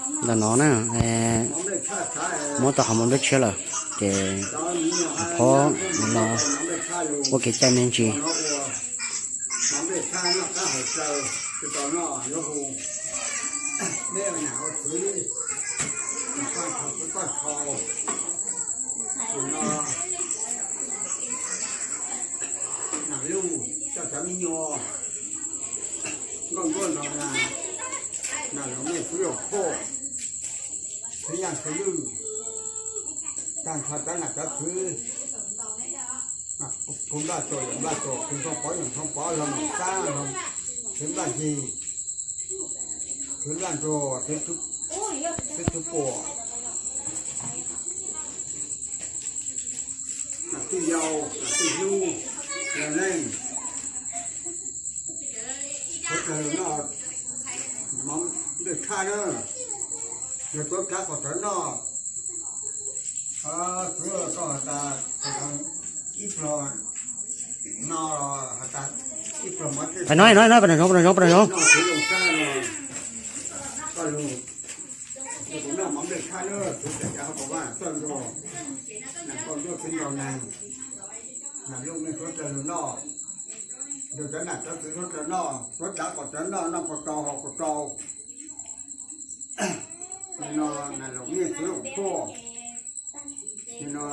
Ntawm no na, muab tau qhov mov nplej tshiab lawm ces phob los ua kev cai me ntsis. Nam luj coj cov me nyuam nkauj nkuaj no na, nam los mej xwb los phuaj, xwb yaj xwb lwj, tag nrho cov nam cov txwv, kuv nplaj tuam yawm nplaj tuam, kuv ntxhoo pov yawm ntxhoo pov, los mam sab, xwv nplaj yig, xwv nplaj ntsuag, xwv tub puam, nam tij yau, nam tij hlub, yog neeg, suav dlawg noj mov nplej tshaj na, yog tuav kav kom tawv noj, txwv koj has tas ib pluag no, has tas ib pluag mov nplej tshaj, no txwv zoo sab no, koj lug, kuv noj mov nplej tshaj na, txwv txawm cav hauv paus vaj txawj ntuag, nam nkauj nruab txwv nraug neeg, nam luj mej suav dlawg lug noj, yog cov nam cov txwv suav dlawg noj, tuav kav kom tawv noj, noj puas tau haus puas tau. Nim no nam los mej xwb los phuaj, nim no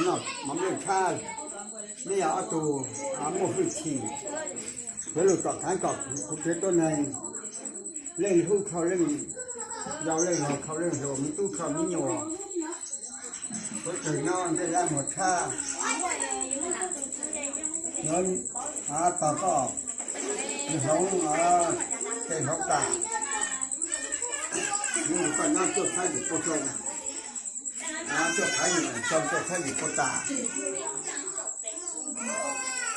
noj mov nplej tshaj, mej yog ob tug muaj hwj chim, yuav lug tom khaav kom kuv tsev tuab neeg, leej hlub dhau leej yau, leej laug dhau leej hluas, me tub dhau me nyuam, suav dlawg nyob nplej lab muag tshaj. Tog koj hloov tej hloov tas, koj nyob tuaj txhab yim puag zoo, tuaj txhab yim zoo, tuaj txhab yim puag tas.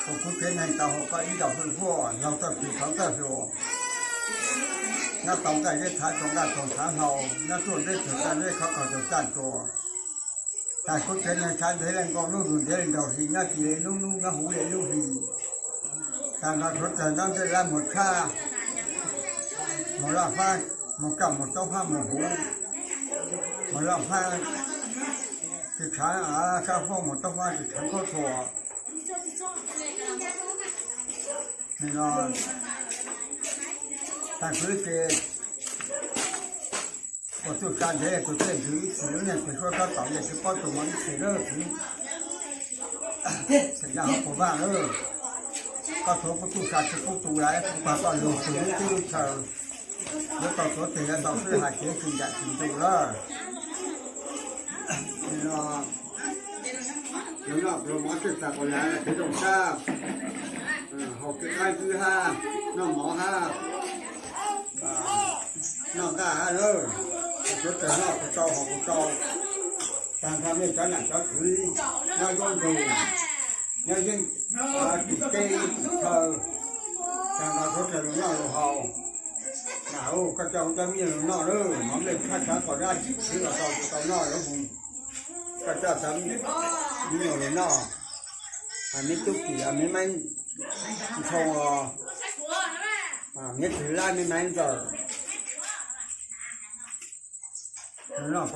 Kuv kuv tsev neeg tau hau koj ib ntaus hwj huaj, laug txawj plig txhov txawj hluas, nyob tau nqaij zeb txhav tsuas nqaj txoos txhav hlau, nyob tuaj deb tsuas txaj zeb khov kho txaus txaj tsuas. Tas kuv tsev neeg tshav ntev leej nkaus, nub ntuj ntev leej nraug hli, nyob tsis le nub, nub nyob huv le nub hli. Tag nrho suav dlawg nyob nplej lab muag tshaj, muag laj fab, muag kaj, muag taub fab, muag huv, muag laj fab, tsis khaav sab foob, muag taub fab tsis khaav khaub thuas. Nim no tag kuv ib tse, ua txuj sa ntev tus tej ntxwv ib txhis lub neej tsis suab tab tom yog tsis paub tus mog ib txhis lawm txiv. Xeem Yaj hauv paus vaj lawm, koj tuav kuv txuj sa tsis pub tu lawm, kuv pab koj lug txug lub teb lub chaw, yuav tau tuav tes yuav tau sib hais kev tsis ncaim tsis ncu lawm. Nim no yuav noj pluas mov tej txag quas lav kev zoo sab, haus kev qab ntxwb hab, noj mov hab, noj nqaj hab lawm, suav dlawg noj kuv tau haus kuv tau. Tag nrho mej cov nam cov txwv, nyob nruab ntug, nyob yeeb, tim teb tim chaw, tag nrho suav dlawg lug noj lug haus. Nam, koj coj kuv cov me nyuam lug noj lawm, mov nplej tshaj tshav kom dab tsi txwv los tau kuv tau noj lawm mus. Koj coj cov me nyuam lug noj, me tub kim, me maib ntshoo, me tug lab, me maib ntxawm, noj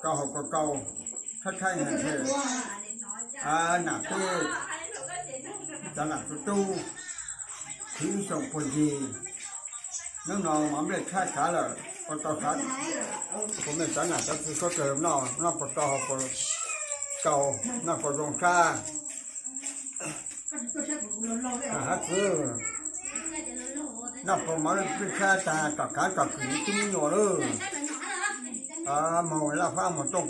tau haus tau, tshaib tshaib ntshe, nam peb cov nam tub tub, khwv ib xyoos puag ncig. Hnub no mov nplej tshaj tshav lawm, ua tau xav, kuv mej cov nam cov txwv suav dlawg noj, noj puas tau haus puas tau, noj puas zoo sab. Hab txwv, noj puas mov nplej tshaj tag, tom kaav tom kwm me tub me nyuam lawm. Moog laj fab moog tooj,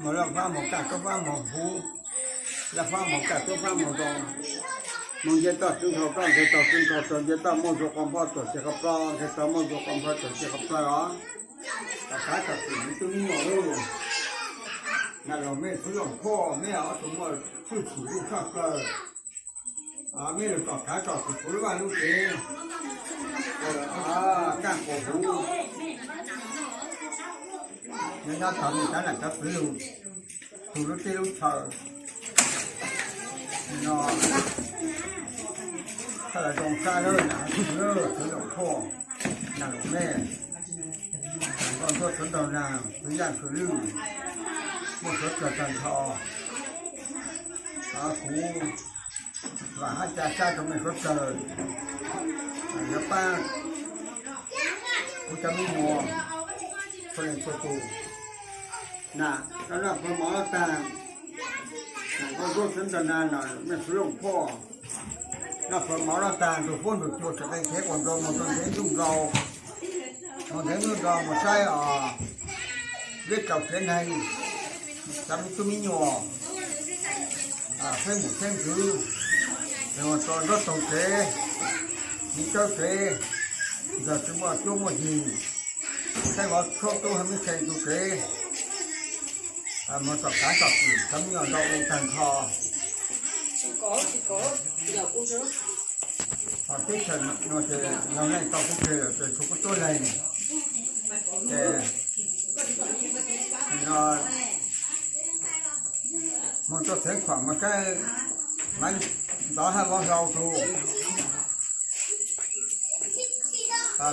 moog laj fab moog kaj, tuab fab moog huv, laj fab moog kaj, tuab fab moog zoo. Moog nce toj tsw nkhaus, toj nce toj tsw nkhaus, tsuas nce toj muaj zuag qau npho tuam txiv qau plawg, nce toj muaj zuag qau npho tuam txiv qau plawg os. Tom kaav tom kwm me tub me nyuam lawm. Nam los mej xwb los phuaj, mej ob tug muaj hwj chim lub tshaj plawg. Mej lug tom kaav tom kwm kuv lub vaj lub tsev, kaj quas huv, nyob nyob tau mej cov nam cov txwv lug, tug lub teb lub chaw no, txhaj le zoo sab lawm, nam txwv lawm, txwv los phuaj. los mej, nkauj ntsuab sawv daws na, kwv yaj kwv lwj, muaj suav dlawg tag nrho, kuv vam hab ca sab rua mej suav dlawg, yuav pab kuv cov me nyuam txhua leej txhua tus. Na, noj noj plhuav mov noj tag, nkauj ntsuab sawv daws na, mej suav looj phoj, noj plhuav mov noj tag, nrug huab nrug cua tseem qee kev quas nrau moog rua ntev ntuj nrau, moog ntev ntuj nrau moog saib os, zeb tsaus tsev neeg, cov me tub me nyuam, xeeb mum xeeb ntxwv, tau nraub taug tsev, miv tsawb tsev, ntawm tsi muaj cuab muaj yig, saib vov tshuab tub hab mib tshee tu tsev, moog tom kaav tom kwm cov me nyuam nrau u tag nrho. Teb chaws nuav ces laug neej tau kuv keg lawm ces tshuav kuv tuab leeg. Ces moog tuaj txheev khuam moog saib Maiv Ntxov hab Vauv Hlau tug,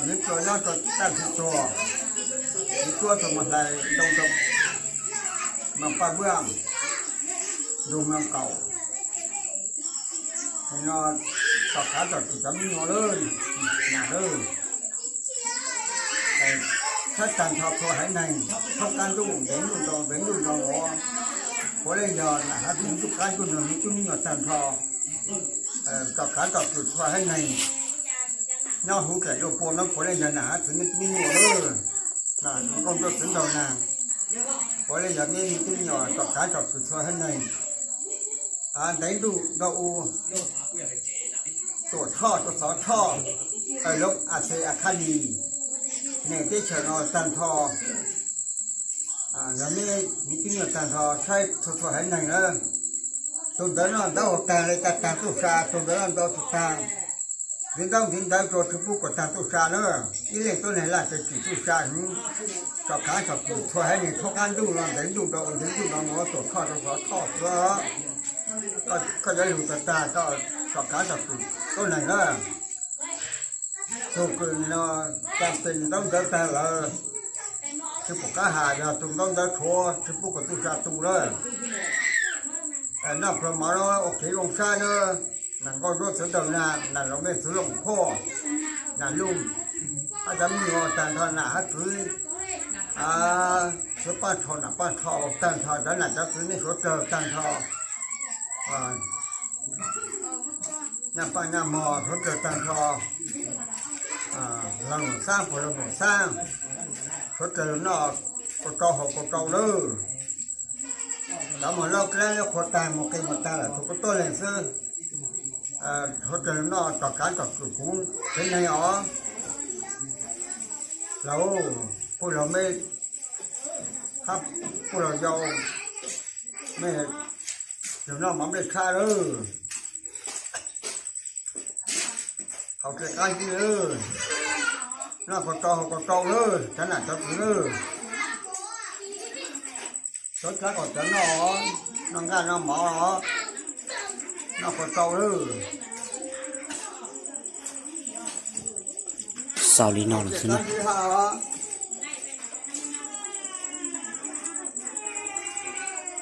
miv plua nyob rua Taaj Txug Tuag, miv cuab tug moog hlais ntoo rua moog Paj Vuaj, nrug moog Kaum. No tom kaav tom kwm cov me nyuam lawm, nam lawm, saib tag nrho txhua haiv neeg, thoob qaab ntuj ntev ntuj nrau ntev ntuj nrau nuav, puav leej yog nam hav txwv ntuj qaab ntuj nrug miv tub me nyuam tag nrho, tom kaav tom kwm txhua haiv neeg nyob huv kaim luaj puag nuav puav leej yog nam hav txwv miv tub me nyuam lawm. Nkauj ntsuab sawv daws na, puav leej yog miv miv tub me nyuam tom kaav tom kwm txhua haiv neeg, ntev ntuj nrau u, Tuam Tshoj rua Xov Tshoj, Loov A Xes A Khab Lis, neeg teb chaws no tag nrho, yog miv miv tub me nyuam tag nrho saib txhua txhua haiv neeg na. Tug ntawv noj ntawv haus taag le ca taag txuj sa, tug ntawv noj ntawv haus taag, ntxiv ntaub ntxiv ntawv rua tsi pub kuas taag txuj sa na. Ib leej tuab neeg laj tsi tsim txuj sa heev, tom kaav tom kwm txhua haiv neeg thoob qaab ntuj los ntev ntuj nrau ntev ntuj nrau nuav Tuam Tshoj rua Xov Tshoj xwb. Koj yuav lug tag tag, tom kaav tom kwm tuab neeg na. Tug kws no ca pes ntaub ntawv taag lawm, tsi pum qab has, yog tug ntaub ntawv tshuav tsi pub kuas txuj sa tu lawm. Noj pluag mov ua kev zoo sab na, nam nkauj ntsuab sawv daws na, nam loog mej txwv looj phoj, nam luj, hab cov me nyuam tag nrho nam hab txwv, txwv paab rho nam paab rho tag nrho, cov nam cov txwv mej suav dlawg tag nrho, nyaj paaj nyaj mog suav dlawg tag nrho, laug num xaab puag laug num xaab, suav dlawg noj kua rau haus kua rau lawm. Cov moog laub dlaab laub qhua taag moog qe moog taag lawm txhua kuv tuab leeg xwb. Suav dlawg noj tom kaav tom kwm kuv tsev neeg os. Laug, puj laug mej hab puj laug yau, mej lug noj mov nplej tshab lawm. Haus dlej qaab ywj lawm, noj kua rau haus kua rau lawm cov nam cov txwv lawm. Cov dlaab kom cov noj, noj nqaij noj mov os, noj kua rau lawm. Xaus li no lawm xwb na.